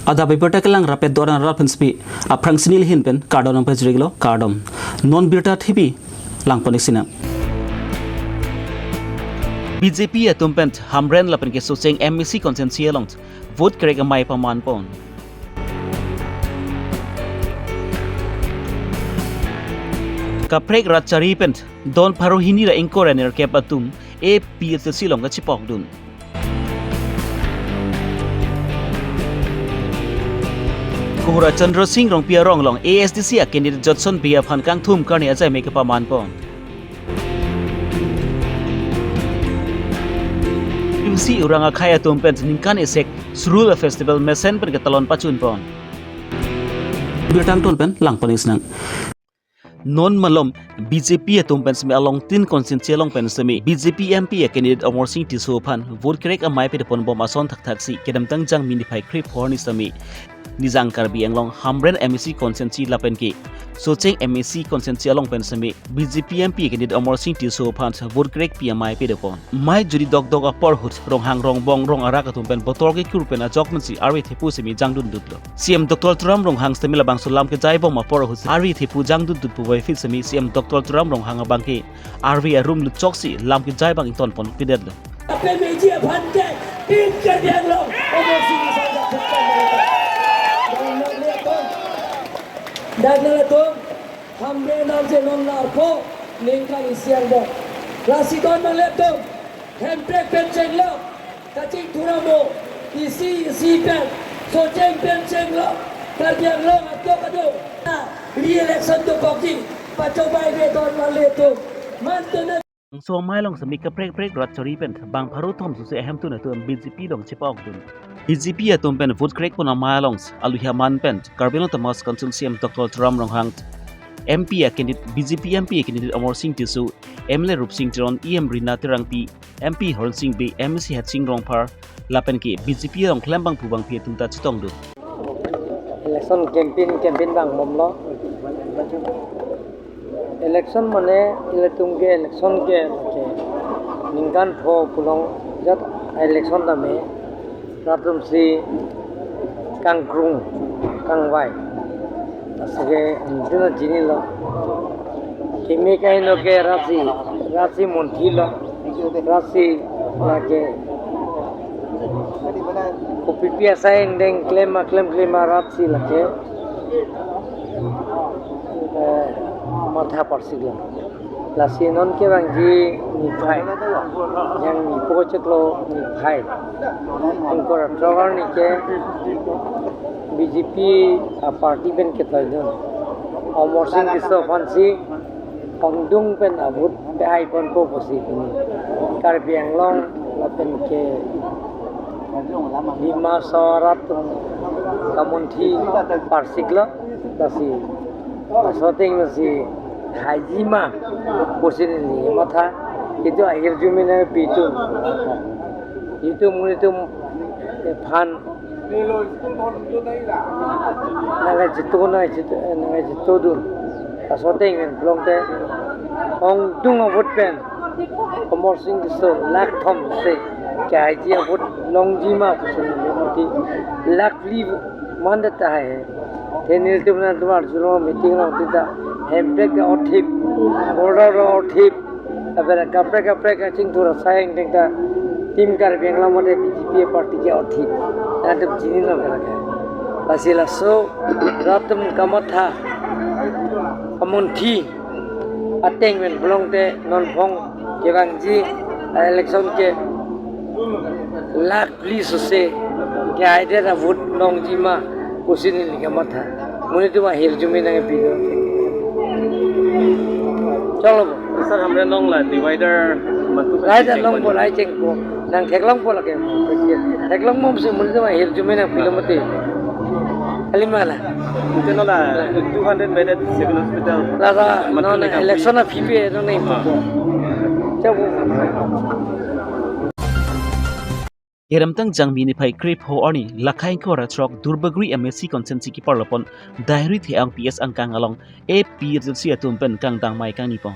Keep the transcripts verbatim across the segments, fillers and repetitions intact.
Adap abirta kelang rapet doran rap pen spi aphrang sini lihin pen kardom nangpajirlo, kardom. Non birta thipi langpon-ik sinang. B J P atum pen Hamren lapen ke Socheng M A C constituency along vote krek amei pamanpon. Kaprek rat chari pen don pharo hini ra ingkoi ra nerkep atum A P H L C along kachepokdun. Kohora Chandra Singh Rongpi arong along A S D C a candidate Judson Bey aphan kangthum karne ajai mei kepamanpon. Rimsi orang akhei atum pen ningkan isek Surula Festival mesen pen ketalon pachunpon. Birta angton pen langpon-ik sinang. Non malom B J P atum pen semi along tin constituency along pen semi B J P M P a candidate Amarsing Tisso aphan vote krek amei pedepon bom ason thakthak si kedamtang Jangmi niphai krepho arni semi Nijang Karbi Anglong Hamren M A C constituency lapen ke Socheng M A C constituency along pen semi B J P M P candidate Amarsing Tisso aphan vote krekpi amei pedepon. Mei jodi dokdok apor ahut Ronghang Rongbong Rong arak atum pen botor kekur pen ajok mensi arve thepu semi jangdundutlo. C M Doctor Tuliram Ronghang semi labangso lam kejai bom apor ahut arve thepu jangdundut puvoiphit semi C M Doctor Tuliram Ronghang abang ke arve arum lutchok si lam kejai abang ingtonpon kedetlo. Ape meji aphan ke pin ke diang long. Omo sini saja bukan mereka. Dan nang lihat dong. Dan nang lihat dong. Hamren arje non larpo ningkan isi angbong. Lasi don nang lihat dong. Hemprek pen chenglo. Kachingthuramo. Isi isi pen. Socheng pen chenglo. Karbi Anglong atok atok. Re-election dokokji. Pachobei be don nang lihat dong. Mantu na. Bangso amei along semi kaprek kaprek rat chari pen bang pharo thom suse ahemtun atum B J P along chepokdun. B J P atum pen vote krekpon amei along aluhi aman pen Karbi Anglong Autonomous Council C M Doctor Tuliram Ronghang, M P a candidate, B J P M P a candidate Amarsing Tisso, M L A Rupsing Teron, E M Rina Terangpi, M P Horensing Bey, M A C Headsing Rongphar, lapen ke B J P along klembangphu bangphi atum ta chetongdun. Election campaign, campaign bang bomlo. Election mane ilitum ke election ke, ke ningkan pho pulote jat election tame rat atum si kangkrung kangvai. Asike antina chinilo. Keme kaino ke rat si, rat si monthilo. Rat si lake kopipi asai angdeng klem aklem klem arat si lake, eh, matha parsiklo. Lasi non kevangji niphai, Jangmi po chiklo niphai ingkoi ra throk arni ke B J P a party pen ketoidun. Amarsing Tisso aphansi ongdung pen avote pehaiponpo pusi pini Karbi Anglong lapen ke Dima Hasao arat atum kamonthi parsiklo. Lasi laso ateng lasi haijima pusi neli matha. Itum ahirjume nangpi atum, itum monit atum aphan nangkachito nangkachito nangkachitodun. Laso ateng pen pulote ongdung avote pen Amarsing Tisso lakh thom se kehaiji avote longjima pusi neli mati. Lakh phli mandet tahai he. Te nelitum nangtum arjulo meeting along tita Hemprek ke othip, border ke othip, apara kaprek kaprek kachingthur asai angdeng ta Team Karbi Anglong mate B J P party ke othip. Nangtum chinilo kerake. Lasi laso rat atum kamatha kamonthi ateng pen pulote non phong kevangji election ke lakh phli suse kehaidet avote longjima pusi neli kamatha. Monit atum ahirjume nangpidun. Cholo bo. Sir, Hamren along la divider matu ka Lai cheng longpo, mani. Lai chengpo. Nangtheklongpo lake. Theklong bomsi monit atum ahirjume nangpilo mati. Kali ma la. Ante non la two hundred bedded civil hospital. Lata matu non neli kam election aphi pen non nangpo. Chabu. Kedamtang Jangmi niphai krepho arni lakhai ingkoi ra throk Duarbagori M A C constituency keparlopon Dairi Theang P S angkang along A P H L C atum pen kangdang mei kangnipon.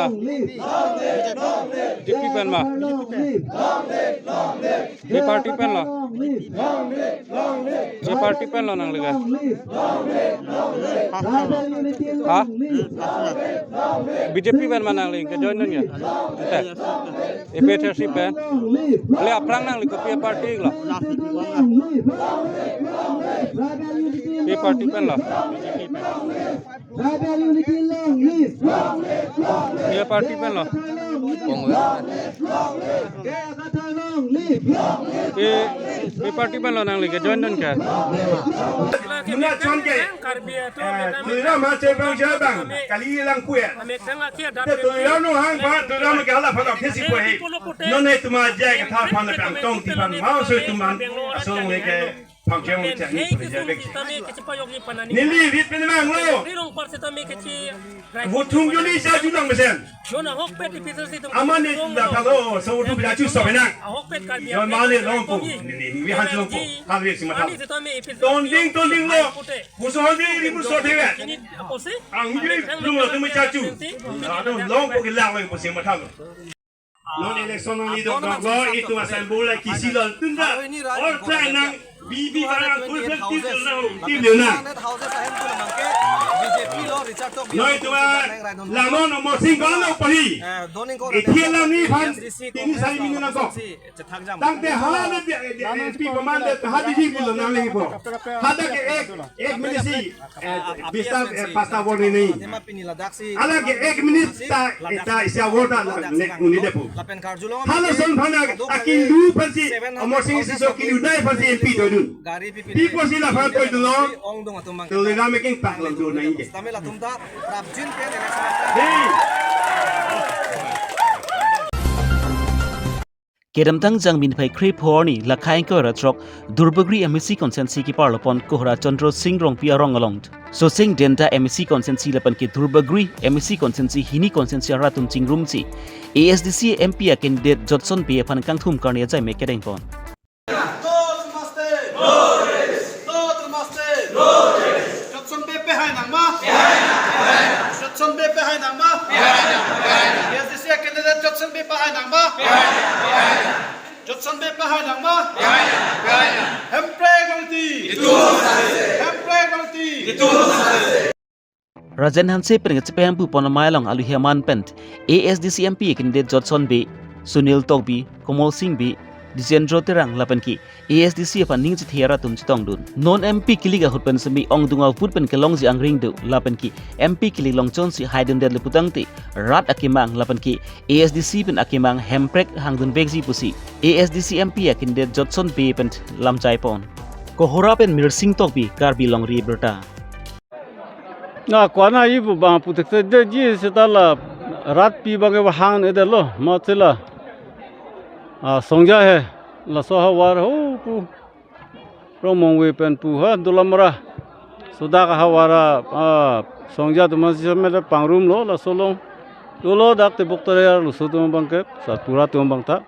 ma? B J P pen ma? Kopi party pen lo? Kopi party pen lo nangli ke? Ha? B J P pen ma nangli ke join dun ke? Te. A P H L C pen. Le aphrang nangli kopi party lo? Kopi party pen lo? Tribal unity long live. Kopi party pen lo? Congress. Kopi party pen lo nangli ke join dun ke? Muna chon ke. Tuliram ha chebang chebang kali lang kuya. Te Tuliram no hang pa Tuliram ke hala pha kap thesi po he. Non he tuma jai ke tha phan pang tong ti phan ma so tuma asong le ke. Pangcheng chani pajak. Neli rit pen mang lo. Vote thum juli sa julang mesen. Aman ne la thalo so vote thum bila chu so na. Yo mane long po. Neli mi han long po. Han ri sima thalo. Tonding tonding lo. Kuso handi ri mu so thega. Ang juli lung lo tu mi cha chu. Ado long po ke lang lo po sima thalo. Non election nangli dok dok lo, itum assemble la kisi lo tunda. All try nang B B barang full fledged team lo nang, team lo nang. Noi tuma la non Amar Sing ko lo pahi. Ithi alam ni phan tini sari mini nang ko. Tangte hala na MP paman de ha di di lo nang lagi po. Hada ke ek ek minute si Eh, bisa, eh, pasta word ini. Ala ke ek minute ta, ta isi award ta ne uni depo. Hala son phana akin lu phansi, Amar Sing si so kilu nai phansi MP do dun. People si la phan koi dun lo. Tuliram making pak lo dun nai ke. Hey. Kedamtang Jangmi niphai kre-pho arni, lakhai ingkoi ra throk, Durbagori M A C constituency keparlo pon Kohora Chandra Sing Rongpi arong along, Soseng Denta M A C constituency lapen ke Durbagori M A C constituency hini constituency arat atum chingrumsi, A S D C M P a candidate Jotson Bey aphan kangthum karni ajai me kedeng pon. No to Master! No rest! No to Master! No rest! Jotson Bey pehai nangma? Pehai nang, pehai nang. Jotson Bey pehai nangma? Pehai nang, pehai nang. A S D C candidate Jotson Bey pehai nangma? Pehai nang, pehai nang. Jotson Bey pehai nangma? Pehai nang, pehai nang. Hemprek alongri. Itu saja. Hemprek alongri. Itu saja. Rajen Hanse pen kachepahemphu pon amei along aluhi aman pen A S D C M P candidate Jotson Bey, Sunil Tokbi, Komol Sing Bey, Dijendro Terang lapen ke A S D C aphan ning chethe arat atum chetongdun. Non M P kilik ahut pen semi ongdung ahut pen kelongji angring do lapen ke M P kilik longchonsi haidundet le putangte rat akemang lapen ke A S D C pen akemang hemprek hangdun vekji pusi A S D C M P candidate Jotson Bey pen lamchai pon. Kohora pen Mirsing Tokbi, Karbi Longri Abirta. Na kwana ipu bang puthekthedetji seta la rat pi bang ke hang-edetlo, mate la. Ah, Songja he, laso ahavar ho pu. Rongmongve pen pu ha Dolamara. Sodak ahavar a, ah, Songja atum si mele pangrumlo laso along. Dolo dak Tebok Tare arloso atum abang ke, Satpura atum abang ta.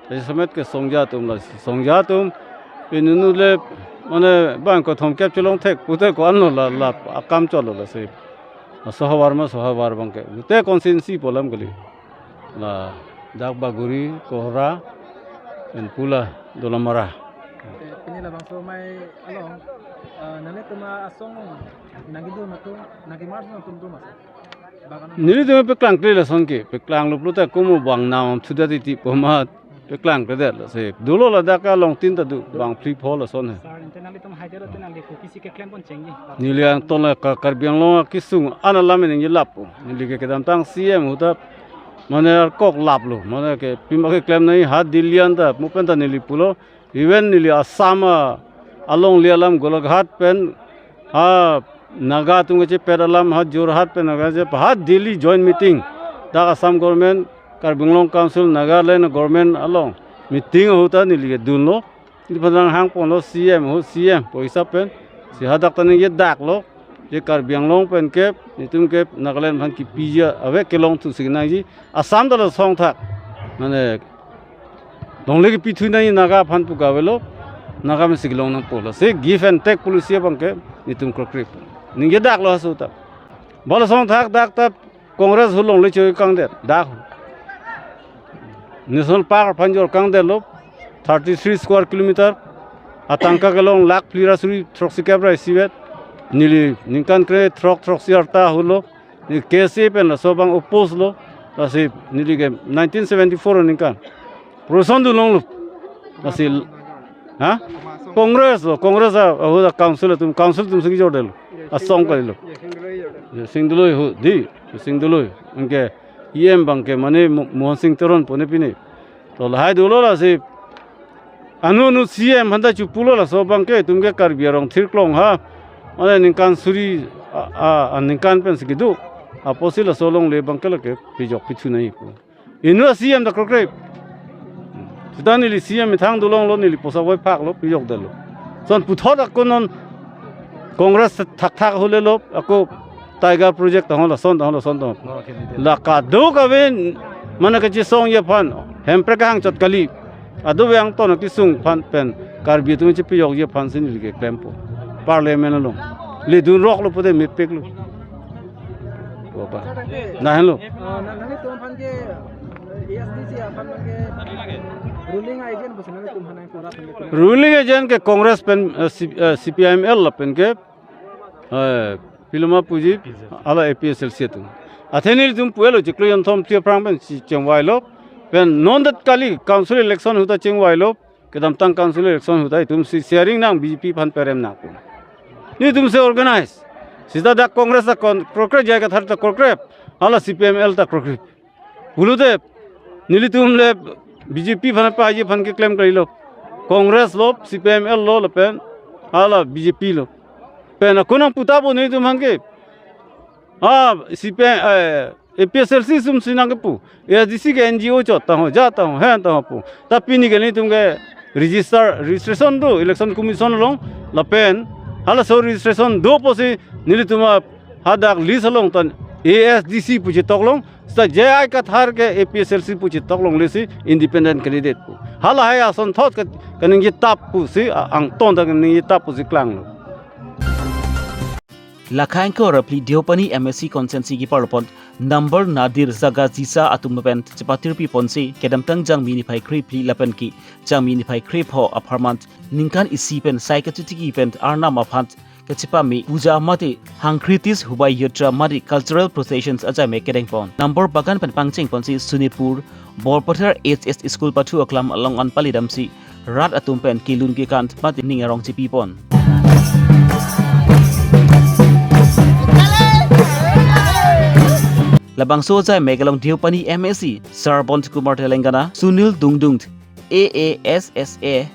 Laso amet ke Songja atum lasi. Songja atum pinunu le mane bang kothom kep chelong thek pute ko-anlo la, la akam cholo lasi. Laso ahavar ma laso ahavar abang ke. Pute constituency pu alam kali. Ladak Bagori, Kohora, pen pu la Dolamara. Eh, pini labangso amei along, eh, nanglitum asong nangkedun atum, nangkemarch atum do ma sir? Bagan nelitum peklangkle lason ke, peklanglo pulote komo bang nam thudet titi pu amat peklangkledet lasi. Dolo ladak along tin ta do, bang phli pho lason he. Sir, ante nanglitum haidetlo te nangli kopisi keklem pon chengji? Neli angton la Ka-, Karbi Anglong akesung an alam ningje lap. Neli ke kedamtang C M ahut ta mane arkok laplo. Mane ke pima keklem nangji ha Delhi an ta, mo pen ta neli pulo. Even neli Assam a, alongle alam Golaghat pen ha Naga atum kechepet alam ha Jorhat pen Naga che ha Delhi joint meeting. Dak Assam government, Karbi Anglong Council, Nagaland government along meeting ahut ta neli kedunlo. Neli aphan nanghang ponlo C M ahut, C M pu hisap pen. Si hadak ta ningjedaklo. Je Karbi Anglong pen ke, netum ke Nagaland aphan kepiji ave, kelong thu si nangji. Assam ta lason thak. Mane longle kepithu nangji Naga aphan pu ke avelo. Naga mesi kelong nangpo. Lasi give and take policy abang ke netum krokrip. Ningjedaklo haso ta. Ba lason thak dak ta Congress ahut longle choi kangdet. Dak National Park aphan jor kangdetlo. Thirty three square kilometer. Atangka kelong lakh phli ra suri throksi kep ra isivet. Neli ningkan kre throk throksi arta ahut lo. Neli K S A pen laso abang oppose lo. Lasi neli ke nineteen seventy four aningkan procession dun longlo. Lasi, ha? Congress lo, Congress a, ahut a council atum, council atum si kejordetlo. Asong kalilo. Sing Doloi ahut, dei, Sing Doloi. Anke E M abang ke mane Mo-, Mohan Singh Teron pu ne pine. To lahai dolo lasi. Anu anu C M aphan ta chepulo laso abang ke, itum ke Karbi arong thirklong ha. Mane ningkan suri a, a, aningkan pen si kedo. Apotsi laso alongle abang ke lake pejok pithu nangji pu. Inut a C M ta krokrip. Seta neli C M methang dolonglo, neli poisa voiphaklo, pejokdetlo. Lason puthot ako non Congress thakthak ahut lelo, ako Tiger Project tahon lason, tahon lason, tahon. La kadokave mane kachesongji aphan, Hemprek kehangchot kali. Kadokave angton akesung aphan pen Karbi atum chepejokji aphan si neli keklempo. Parliament along. Ledun roklo pute mepiklo. Boba. Sir, tangte, lahenlo. Ah, na, nanglitum aphan ke, A S D C aphan ke ruling agent pusi nanglitum aphan nangkora aphan ke. Ruling agent ke Congress pen, eh, C-, eh, C P I M L lapen ke, eh, piloma puji, hala A P H L C atum. Athe nelitum puelo chiklo jonthom phli aphrang pen si chengvailo. Pen non det kali council election ahut ta chengvailo. Kedamtang council election ahut ta itum si sharing nang B J P aphan perem nang pu. Netum si organize. Seta dak Congress ta kon-, krokrep, J I Kathar ta krokrep. Hala C P I M L ta krokrep. Pulote nelitum le B J P aphan paji aphan keklem kalilo. Congress lo, C P I M L lo, lapen hala B J P lo. Pen ako nangpu ta bo netum aphan ke. Ah, C P I, eh, A P H L C sum si nangkepu. A S D C ke N G O chot, tahon, ja tahon, hen tahon pu. Ta pini ke netum ke register, registration do, Election Commission along, lapen, halaso registration do pusi, nelitum hadak list along tan A S D C pu chetoklong, seta J I Kathar ke A P H L C pu chetoklongle si independent candidate pu. Halahai asonthot ke kaningje tap pusi, a-, angton ta kaningje tap pusi klanglo. Lakhang ko rapli Deopani M A C constituency keparlopon number Nadir Zaga Jisa atum pen chepatirpi ponsi kedamtang Jangmi niphai krephli lapen ke Jangmi niphai krepho apharman ningkan isi pen sai kachetiki pen Arnam aphan kachepame puja mate Hankritis Hubai Yatra mate cultural processions ajai me kedeng pon. Number bagan pen pangcheng ponsi Sonepur Borpathar H S School pathu aklam along an palidamsi rat atum pen kelun kekan mate ning arong chepi pon. Labangso ajai me kelong Deopani M A C Sarbont Kumar Telangana, Sunil Dungdung, A A S S A,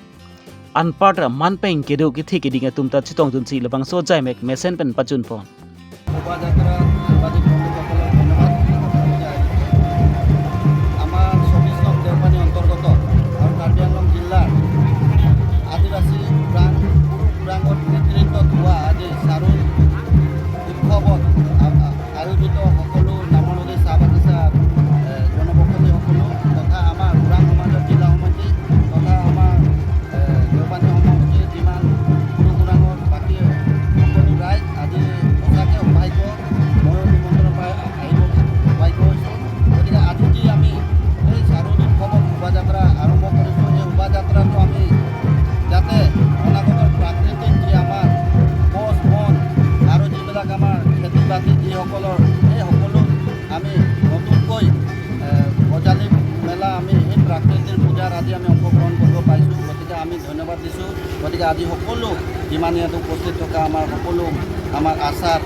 anparta man pen kedo kethe keding atum ta chetongdunsi labangso ajai me mesen pen pajun pon. শোভাযাত্ৰা সাংবাদিক বন্ধুসকলক ধন্যবাদ। আমাৰ চৌবিশ নং দেওপানী অন্তৰ্গত আৰু কাৰ্বি আংলং জিলাৰ আদিবাসী ওৰাং, কুৰু ওৰাঙৰ নেতৃত্বত হোৱা আজি চাৰুল উৎসৱত আ-, আ-, আয়োজিত সকলো নামনি চাহ বাগিচা, এ, জনবসতি সকলো তথা আমাৰ ওৰাং সমাজৰ জিলা সমিতি তথা আমাৰ, এ, দেওপানী সমষ্টিৰ যিমান কুৰু ওৰাঙৰ বাকী সকলো ৰাইজ আজি সঁচাকৈ সৌভাগ্য, ময়ো নিমন্ত্ৰণ পাই আহিব সৌভাগ্য হৈছোঁ। গতিকে আজি যি আমি এই চাৰুল উৎসৱৰ শোভাযাত্ৰা আৰম্ভ কৰিছোঁ, এই শোভাযাত্ৰাটো আমি যাতে অনাগত প্ৰাকৃতিক যি আমাৰ গছ বন আৰু যিবিলাক আমাৰ খেতি বাতি যিসকলৰ, এই সকলো আমি নতুনকৈ, এ, গজালি মেলা আমি এই প্ৰাকৃতিক পূজাৰ আজি আমি অংশগ্ৰহণ কৰিব পাৰিছোঁ। গতিকে আমি ধন্যবাদ দিছোঁ। গতিকে আজি সকলো যিমান ইয়াত উপস্থিত থকা আমাৰ সকলো আমাৰ আছাৰ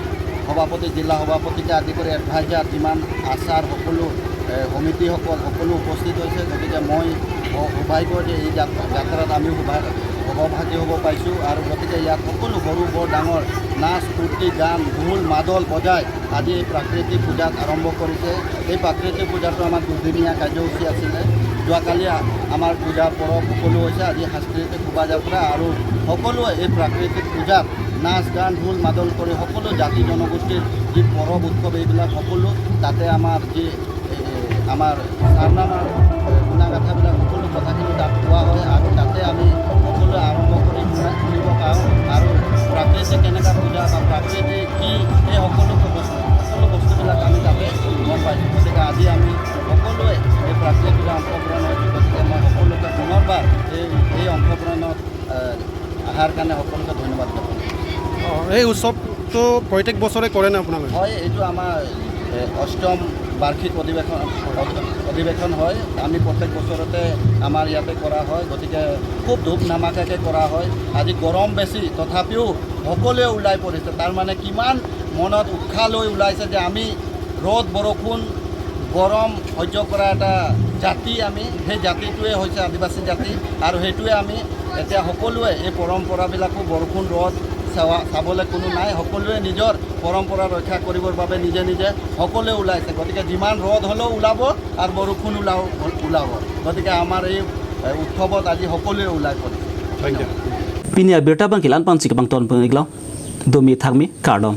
সভাপতি, জিলা সভাপতিকে আদি কৰি এডভাইজাৰ যিমান আছাৰ সকলো, এ, সমিতিসকল সকলো উপস্থিত হৈছে। গতিকে মই স-, সৌভাগ্য যে এই যাত-, যাত্ৰাত আমিও সৌভা-, সহভাগী হ'ব পাৰিছোঁ। আৰু গতিকে ইয়াত সকলো সৰু বৰ ডাঙৰ নাচ, ফূৰ্তি, গান, ঢোল, মাদল বজাই আজি এই প্ৰাকৃতিক পূজাত আৰম্ভ কৰিছে। এই প্ৰাকৃতিক পূজাটো আমাৰ দুদিনীয়া কাৰ্যসূচী আছিলে। যোৱাকালি আ-, আমাৰ পূজা পৰৱ সকলো হৈছে। আজি সাংস্কৃতিক শোভাযাত্ৰা আৰু সকলোৱে এই প্ৰাকৃতিক পূজাত নাচ, গান, ঢোল, মাদল কৰি সকলো জাতি জনগোষ্ঠীৰ যি পৰৱ উৎসৱ এইবিলাক সকলো তাতে আমাৰ যি, এ, এ, আমাৰ চাৰনামাৰ, এ, গুণাগাথাবিলাক সকলো কথাখিনি তাত কোৱা হয় আৰু তাতে আমি সকলোৱে আৰম্ভ কৰি শুনা-, শুনিব পাওঁ আৰু প্ৰাকৃতিক কেনেকুৱা পূজা বা প্ৰাকৃতিক কি এই সকলো বস্তু, সকলো বস্তুবিলাক আমি তাতে গম পাইছোঁ। গতিকে আজি আমি সকলোৱে এই প্ৰাকৃতিক পূজা অংশগ্ৰহণ হৈছে। গতিকে মই সকলোকে পুনৰবাৰ এই, এই অংশগ্ৰহণত, এ, অহাৰ কাৰণে সকলোকে ধন্যবাদ জ্ঞাপন কৰিছোঁ। অ, এই উৎসৱটো প্ৰত্যেক বছৰে কৰে নে আপোনালোকে? হয়, এইটো আমাৰ, এ, অষ্টম বাৰ্ষিক অধিৱেশন, অধিৱেশন হয়। আমি প্ৰত্যেক বছৰতে আমাৰ ইয়াতে কৰা হয়, গতিকে খুব ধুম ধামাকাকে কৰা হয়। আজি গৰম বেছি, তথাপিও সকলোৱে ওলাই পৰিছে। তাৰমানে কিমান মনত উৎসাহ লৈ ওলাইছে যে আমি ৰ'দ, বৰষুণ, গৰম সহ্য কৰা এটা জাতি আমি। সেই জাতিটোৱে হৈছে আদিবাসী জাতি আৰু সেইটোৱে আমি এতিয়া সকলোৱে এই পৰম্পৰাবিলাকো বৰষুণ, ৰ'দ চাৱা-, চাবলৈ কোনো নাই। সকলোৱে নিজৰ পৰম্পৰা ৰক্ষা কৰিবৰ বাবে নিজে নিজে সকলোৱে ওলাইছে। গতিকে যিমান ৰ'দ হ'লেও ওলাব আৰু বৰষুণ ওলাও-, ওলাব। গতিকে আমাৰ এই, এ, উৎসৱত আজি সকলোৱে ওলাই পৰিছে। Thank you. Pini abirta abang ke la-an pensi kebang ton pengiklo. Dumi thakmi, kardom.